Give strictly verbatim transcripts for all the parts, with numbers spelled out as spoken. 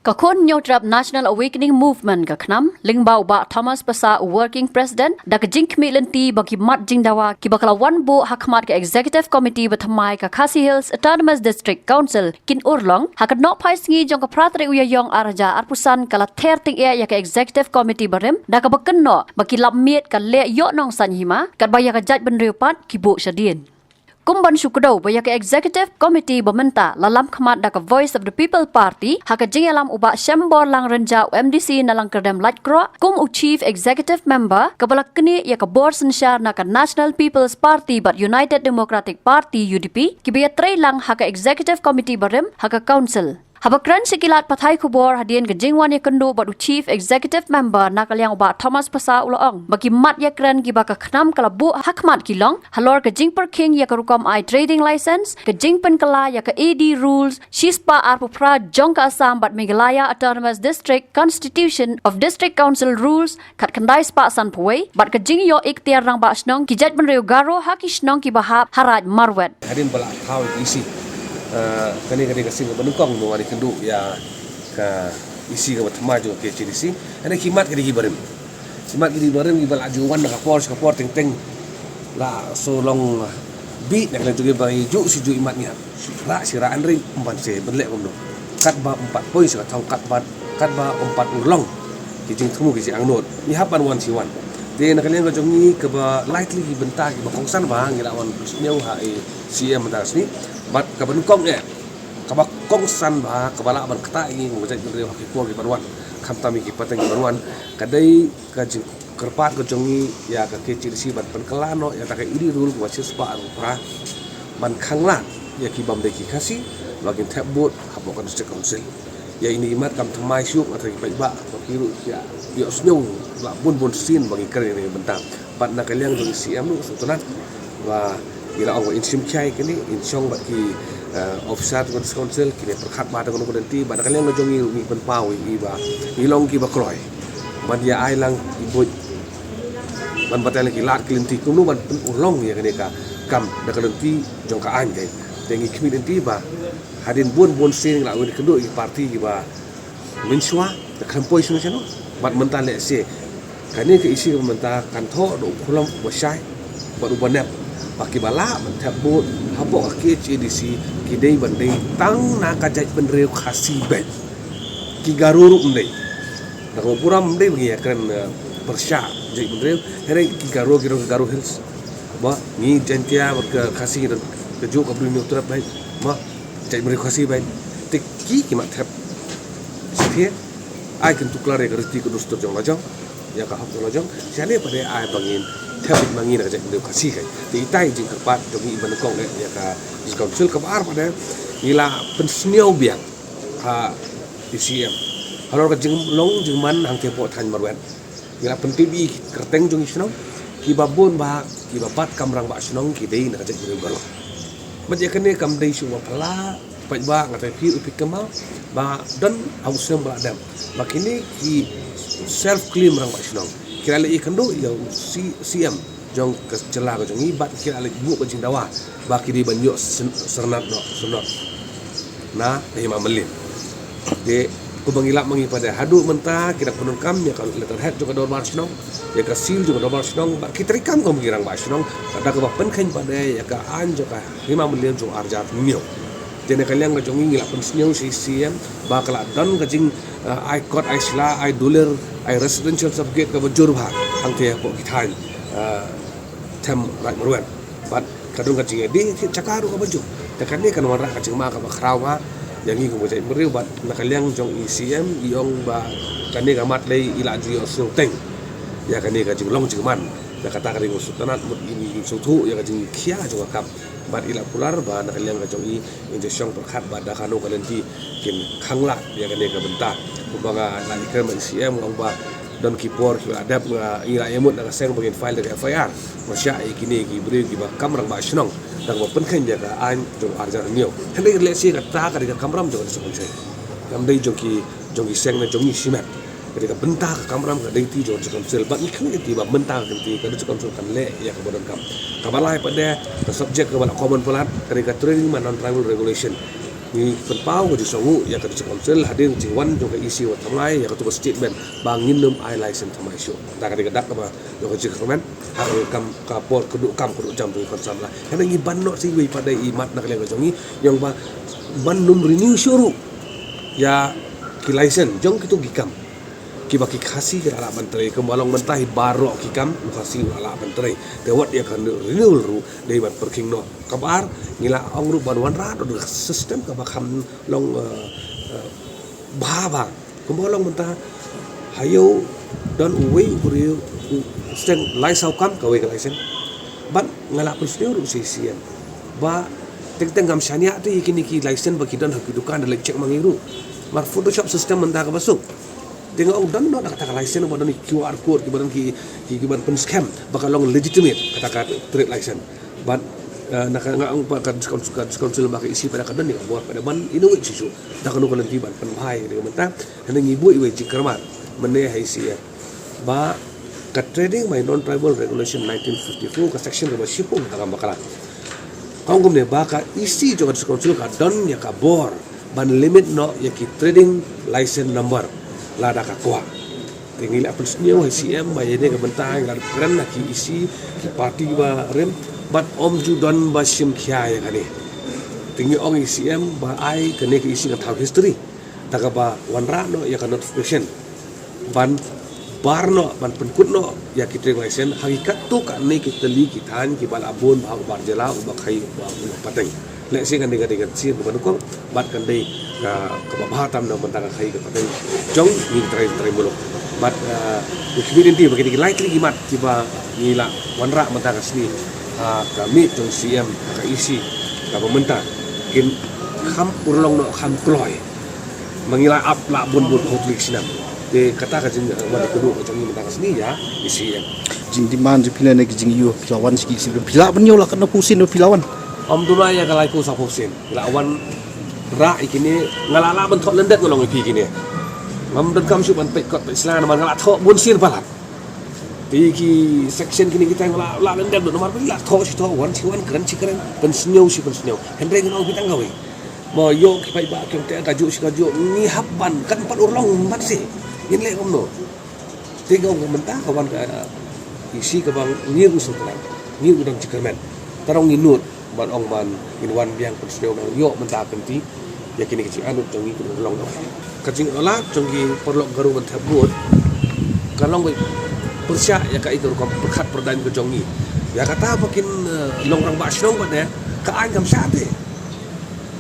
Ka Khun Hynñiewtrep National Awakening Movement, ka KHNAM, lyngba u Bah Thomas Passah, u Working President, da ka jingkhmih lynti ba ki mat jingdawa kiba ka la wan buh ha khmat ka Executive Committee ba thymmai ka Khasi Hills Autonomous District Council kin urlong ha ka nohphai sngi jong ka phra tarik u Ïaïong ar hajar arphew san, ka la ther tyngeh ïa ka Executive Committee barim da kaba kynnoh ba ki lap miet ka leh ïoh nongsaiñ hima, katba ïa ka jaitbynriew pat ki buh shadien. Kum ban shu kdew ba ïa ka Executive Committee ba mynta la lam khmat da ka Voice of the People Party, ha ka jingïalam u Bah Shemborlang Rynjah, u M D C na Langkyrdem Laitkroh, kum u Chief Executive Member, kaba la knieh ïa ka bor synshar na ka National People's Party bad United Democratic Party, U D P, kiba ïatreilang ha ka Executive Committee barim ha ka Council. Haba kren sha ki lad pathai khubor hadien ka jingwan ïakynduh bad u Chief Executive Member na ka liang u Bah Thomas Passah, u la ong ba ki mat ïakren kiba ka KHNAM ka la buh ha khmat ki long halor ka jingpyrkhing ïa ka rukom ai trading license, ka jingpynkylla ïa ka A D rules shispah arphew phra jong ka Assam bad Meghalaya Autonomous District Constitution of District Council rules khatkhyndai spah sanphew wei, bad ka jingïoh ikhtiar rangbah shnong ki jaitbynriew Garo ha ki shnong kiba hap ha Raid Marwet. Hadien ba la thaw ïa ka E C, eh, kane ka dei ka sien kaba nyngkong ba ngi wan ïakynduh ïa ka E C kaba thymmai jong ka K H A D C. Hynrei ki mat ki dei kiba rim. Ki mat ki dei kiba rim, kiba la ju wan na ka por sha ka por, teng teng la shu long bih na ka liang jong ki ba ngi ju shu ju mat ngi hap. Rah shi rah, hynrei ym ban shu ban leh kumno. Katba ym pat poi sha ka thong, katba, katba ym pat urlong ki jingthmu ki jingangnud, ngi hap ban wan shi wan. Te na ka liang ka jong ngi, kaba lai tylli ki bynta kiba kongsan ba ngi la wan pynsngew ha i C M mynta ka sngi. Bad kaba nyngkong eh, kaba kongsan ba kaba lah ban ktah ïa ngi kum ka jaitbynriew ha ki por ki ban wan, khamtam ïa ki pateng ki ban wan, ka dei ka jing kyrpad ka jong ngi ïa ka K H A D C ban pynkylla noh ïa kata ka A D rule kaba shispah arphew phra, ban khanglad ïa ki bym dei ki Khasi ba kin thep vote hapoh ka District Council. Ïa ine i mat kam thymmai shuh, nga tharai ki paidbah ba ki ruh ki ïohsngew la bun bun sien ba ngi kren ïa kane ka bynta. Bad na ka liang jong i C M ruh sngewtynnat ba i la ong ba in shim khia ïa kane, in shong bad ki, eh, officer jong ka District Council, kine pyrkhat bha da kano kano ka lynti, bad na ka liang ka jong ngi ruh ngi pynpaw ïa i ba ngi long kiba kloi ban ïa ai lang i buit ban batai lang ki lad ki lynti kumno ban pynurlong ïa kane ka kam da ka lynti jong ka aiñ. Te ngi khmih lynti ba hadien bun bun sien ngi la wan ïakynduh ïa ki party kiba mynshuwa, da khlem poi shano shano. Bad mynta lehse kane ka E C kaba mynta kan thoh da u khulom uba shai bad uba nep ba kiba lah ban thep vote hapoh ka K H A D C ki dei ban dei tang na ka jaitbynriew Khasi beit. Ki Garo ruh ym dei. Da kaba burom ym dei ba ngi ïakren, eh, pyrshah jaitbynriew. Hynrei ki Garo ki don ka Garo Hills. Ba ngi Jaiñtia bad ka Khasi don kajuh ka Bri Hynñiewtrep beit. Ba jaitbynriew Khasi beit. Te ki ki mat thep. Shisha ai kyntu klar ïa ka riti ka dustur jong la jong, ïa ka hok jong la jong. Shane pat de ai ba ngin thep beit ma ngi na ka jaitbynriew Khasi kai. Te itai i jingkyrpad jong ngi iba nyngkong eh ïa ka District Council. Kaba ar pat de ngi la pynsngew biang ha i C M halor ka jinglong jingman hangtei hapoh thaiñ Marwet. Ngi la pyntip ïa ki kyrteng jong ki shnong kiba bun ba kiba bat kam rangbah shnong ki dei na ka jaitbynriew Garo. Bad ïa kane kam dei shuh ba phylla, paidbah, nga tharai phi ruh phi kynmaw ba don ha u snem ba la dep ba kine ki self claim rangbah shnong ki la leit ïakynduh ïa u C-, C M jong ka jylla ka jong ngi bad ki la leit buh ka jingdawa ba ki dei ban ïoh syn-, syrnat noh, syrnot na ka Hima Mylliem. Te kumba ngi lap ma ngi pat de, haduh mynta ki dang pyndonkam ïa ka letterhead jong ka dorbar shnong, ïa ka seal jong ka dorbar shnong, bad ki treikam kum ki rangbah shnong, ka da kaba pynkheiñ pat de ïa ka aiñ jong ka Hima Mylliem jong u ar hajar hynñiew. Te na ka liang ka jong ngi, ngi la pynsngew sha i C M ba ka la don ka jing, eh, ai kot, ai sla, ai dulir, ai residential certificate kaba jur bha hangtei hapoh ki thaiñ, eh, them Raid Marwet. Bad ka don ka jingïadei thied jaka ruh kaba jur. Te kane kan wanrah ka jingma kaba khraw bha ïa ngi kum ka jaitbynriew, bad na ka liang jong i C M i ong ba kane ka mat lei i la ju ïohsngew teng ïa kane ka jinglong jingman. Na kata ka dei ka sngewtynnat mut i, i sngewthuh ïa ka jingkhia jong ka kam. Bad i la kular ba na ka liang ka jong i, in sa shong pyrkhat ba da kano ka lynti kin khanglad ïa kane ka bynta. Kumba nga la ïakren bad i C M, nga ong ba don ki por kiba la dep nga, ngi la ïamut na ka seng ba ngin file da ka F I R pyrshah ïa kine ki briew kiba kam rangbah shnong da kaba pynkheiñ ïa ka aiñ jong u ar hajar hynñiew. Hynrei lehse kata ka dei ka kamram jong ka District Council, kam dei jong ki, jong ki seng ne jong ngi shimet. Ka dei ka bynta ka kamram ka dei ka lynti jong ka District Council. Bad ngi khmih lynti ba mynta ka lynti ka District Council kan leh ïa kaba donkam. Kaba lai pat de, ka subject kaba la common palat, ka dei ka trading ma non-tribal regulation. Ngi pynpaw ka jingsngewnguh ïa ka District Council hadien ka jingwan jong ka E C wat thymmai ïa katu ka statement ba ngin nym ai license thymmai shuh. Te ka dei ka dak kaba jong ka jingkyrmen ha ka kam ka por ka duh kam ka duh jam jong ngi kong samla. Hynrei ngi ban noh sa iwei pat de i mat na ka liang ka jong ngi ïa ba ban nym renew shuh ruh ïa ki license jong kitu ki kam kiba ki Khasi ki la lah ban trei. Kumba long mynta hi baroh ki kam u Khasi u la lah ban trei. Te wat ïa ka renewal ruh dei ban pyrkhing noh. Kaba ar, ngi la ong ruh ban wanrah noh da ka system kaba kham long, eh, eh, bha bha. Kumba long mynta ha ïew don uwei u briew u sdang lai saw kam kawei ka license. Bad nga la pynsngew ruh sha i C M ba teng teng ngam shaniah te ïa kine ki license ba ki don ha ki dukan da leit check ma ngi ruh. Mar Photoshop system mynta kaba suk. Te nga ong don noh da kata ka license ba don ki Q R code kiba don ki, ki, kiban pynskem ba ka long legitimate kata ka trade license. Bad, eh, na ka nga ong ba ka District Council, ka District Council ba ka E C pat ka don ïa ka bor pat ban innovate shuh shuh da kano ka lynti ban pynbha ïa ka dei mynta. Hynrei ngi buh iwei jingkyrmen mynne ha E C M ba ka Trading by Non-Tribal Regulation nineteen fifty-four ka section kaba shiphew ka kam bakla ka ong kumne ba ka E C jong ka District Council ka don ïa ka bor ban limit noh ïa ki trading license number lada ka kwah. Te ngi la pynsngew ha C M ba ïa kane ka bynta ngi la kren ha ki E C ki party ba rim bad ym ju don ba shim khia ïa kane. Te ngi ong ha C M ba ai kane ka E C kan thaw history da kaba wanrah noh ïa ka notification ban bar noh ban pynkut noh ïa ki trading license ha ki katto katne ki tylli ki thaiñ kiba la bun bha u bar jylla u ba khaïi u ba u ba pateng. Lehse kan dei ka dei ka sien kaba nyngkong bad kan dei ka kaba bha tam na bynta ka khaïi ka pateng jong ngi trai trai muluk. Bad, eh, ngi khmih lynti ba kine ki lai tylli ki mat kiba ngi la wanrah mynta ka sngi ha ka miet jong C M ha ka E C kaba mynta kin kham urlong noh kham kloi. Ma ngi la ap la bun bun hok lik snem. Te kata ka jing, eh, wan ka duh ka jong ngi mynta ka sngi ïa E C M. Jingdemand jong phi lane ki jingïoh phi la wan sha ki E C M phi la ban ïoh la katno phew sien phi la wan. Ym duna ïa ka laiphew sawphew sien. Phi la wanrah ïa kine nga la lah ban thoh lyndet nga long ïa phi kine. Ngam donkam shuh ban peit kot peit sla namar nga la thoh bun sien palat. Te ki section kine kita nga la lah lyndet namar phi la thoh shi thoh wan shi wan kren shi kren pynsngew shi pynsngew. Hynrei nga long phi tang kawei. Mo ïoh ki paidbah ki ong te kajuh shi kajuh ngi hap ban kan pat urlong mat shi. Ngin leh kumno. Te ka ong mynta ka wan ka, eh, E C kaba ngi ruh sngewtynnat ngi ruh dang jingkyrmen. Tang ngi nud ban ong ban ngin wan biang pynsngew ban ïoh mynta ka lynti ïa kine ki jingangnud jong ngi kin urlong noh. Ka jingïohlad jong ki paralok Garo ban thep vote ka long ba pyrshah ïa kaei ka rukom pyrkhat pyrdaiñ ka jong ngi. Ïa kata ba kin, eh, long rangbah shnong ba ne ka aiñ kam shah te.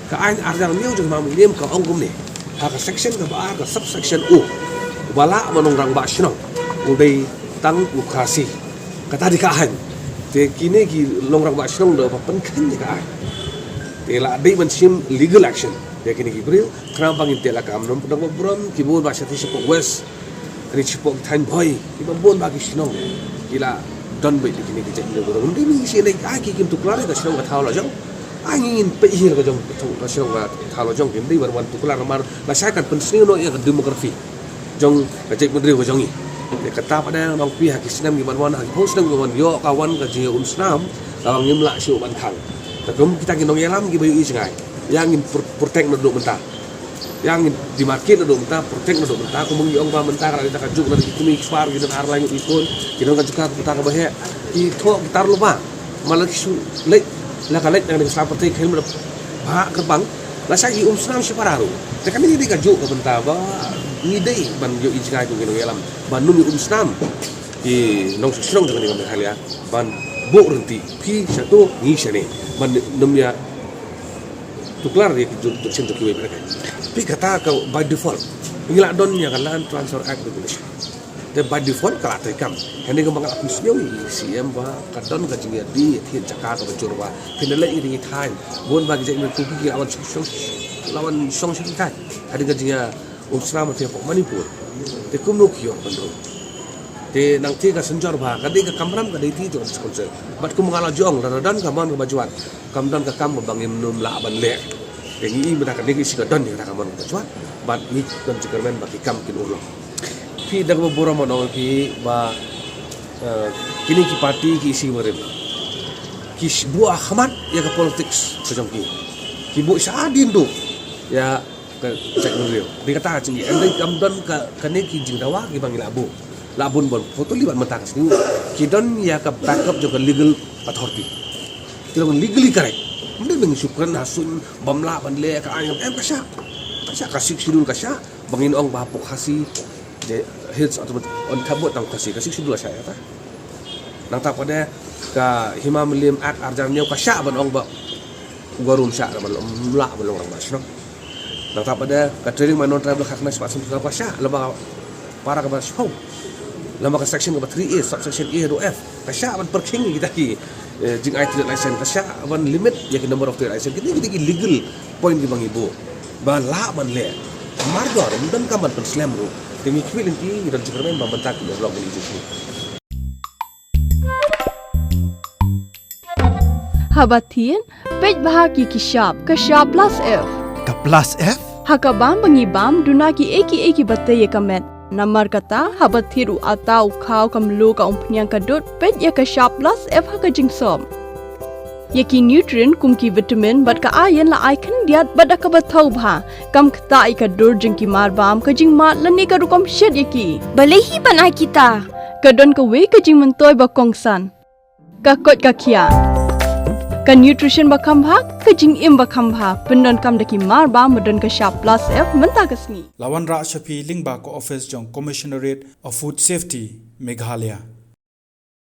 Ka aiñ arhajar hynñiew jong Hima Mylliem ka ong kumne ha ka section kaba ar ka subsection O, uba lah ban long rangbah shnong u dei tang u Khasi. Kata dei ka aiñ. Te kine ki long rangbah shnong da ba pynkheiñ ïa ka aiñ. Te la dei ban shim legal action ïa kine ki briew. Khnang ba ngin teh lakam, namar ba burom ki bun ba shatei shapoh West Kane shapoh ki thaiñ Bhoi kiba bun ba ki shnong ki la don beit ïa kine ki jait bynriew. Ngim dei ba ngi sngewthuh ai ki kim tuklar ïa ka shnong ka thaw la jong. Ai ngin peit hi ïa ka jong ka shnong ka thaw la jong, kim dei ban wan tuklar namar lashai kan pynsngew noh ïa ka demography jong ka jait bynriew ka jong ngi. Te kata pat dang nongpyni ha ki snem kiban wan, ha ki phew snem kiban wan, ïoh ka wan ka jingïaumsnam kaba ngim lah shuh ban khang. Te kum kita ki nongïalam kiba ïohi jngai, ïa ngin pr-, protect naduh mynta. Ïa ngin demarcate naduh mynta, protect naduh mynta, kumba ngi ong ba mynta ka la dei ka juk na ki kmie ki kpa ki don ar lai ngut ki khun, ki don ka jaka kaba mynta kaba heh, ki thoh ki tar lypa. Ma la ki shu leit, la ka leit na ka sla pyrthei khlem da bha kyrpang, lashai ki um snam shi para ruh. Te kane dei ka juk ka bynta ba ngi dei ban ïohi jngai kum ki nongïalam ban nym ïa um snam ki nongshong shnong jong kane ka Meghalaya ban buh rynti phi shato ngi shane ban nym ïa tuklar ïa ki jurisdiction jong kiwei pat. Phi kata ka by default. Ngi la don ïa ka Land Transfer Act regulation. Te by default ka la treikam. Hynrei kumba nga la pynsngew ïa i C M ba ka don ka jingïadei ïa ki jaka kaba jur ba phin da leit ïa ki thaiñ. Bun ba ki jait bynriew ki la wan shong shong, la wan shong shong ki thaiñ. Hadien ka jingïa um snam ha pdeng Manipur. Te kumno ki ïoh ban rung. Te nangta ka synjor ba ka dei ka kamram ka dei ti jong ka District Council. Bad kumba nga la ju ong lada don ka mon kaba jwat, kam don ka kam kaba ngim nym lah ban leh. Te ngi i mynta kane ka isi ka don ïa ka mon kaba jwat bad ngi don jingkyrmen ba ki kam kin urlong. Phi da kaba burom ban ong phi ba, eh, kine ki party ki isi barim ki buh ha khmat ïa ka politics ka jong ki. Ki buh shadien duh. Ïa ka jait bynriew. Dei kata ka jingim. Em dei kam don ka, kane ki jingdawa kiba ngi la buh. La bun bun. Photo libat mynta ka sngi. Ki don ïa ka backup jong ka legal authority. Ki long legally correct. Ym dei ba ngi shu kren ha suiñ bym lah ban leh ka aiñ, em, ka shah. Ka shah, ka Sixth Schedule ka shah. Ba ngin ong ba hapoh Khasi, je, Hills Autonomous, on thabut tang Khasi, ka Sixth Schedule ka shah ïa kata. Nangta pat de ka Hima Mylliem Act ar hajar hynñiew ka shah ban ong ba u Garo um shah ban long, um lah ban long rangbah shnong. Nangta pat de ka trading by non-tribal ka khyndai spah san phew saw ka shah, lada para kaba shiphew. Lada ka section kaba three A, subsection A haduh F, ka shah ban pyrkhing ïa kita ki, eh, jingai trade license, ka shah ban limit ïa ki number of trade license. Kita, kita ki legal point kiba ngi buh ba lah ban leh. Mardor, ym donkam ban pynslem ruh. Te ngi khmih lynti, ngi don jingkyrmen ba mynta ki block ngi ju. Haba thied, peit bha ïa ki shap, ka shap plus F. Ka plus F? Ha ka bam ba ngi bam, duna kiei kiei kiba tei ïa ka met. Namar kata, haba thied u atta, u khaw, ka mluh, ka umphniang, ka dud, peit ïa ka shap plus F ha ka jingsop. Ïa ki nutrient kum ki vitamin bad ka iron la ai khyndiat bad da kaba thaw bha. Kam ktah ïa ka dur jong ki mar bam, ka jingmad lane ka rukom shet ïa ki. Balei hi ban ai kita? Ka don kawei ka jingmyntoi ba kongsan. Ka koit ka khiah. Ka nutrition ba kham bha, ka jingim ba kham bha. Pyndonkam da ki mar bam ba don ka shap plus F mynta ka sngi. La wanrah sha phi lyngba ka office jong Commissionerate of Food Safety, Meghalaya.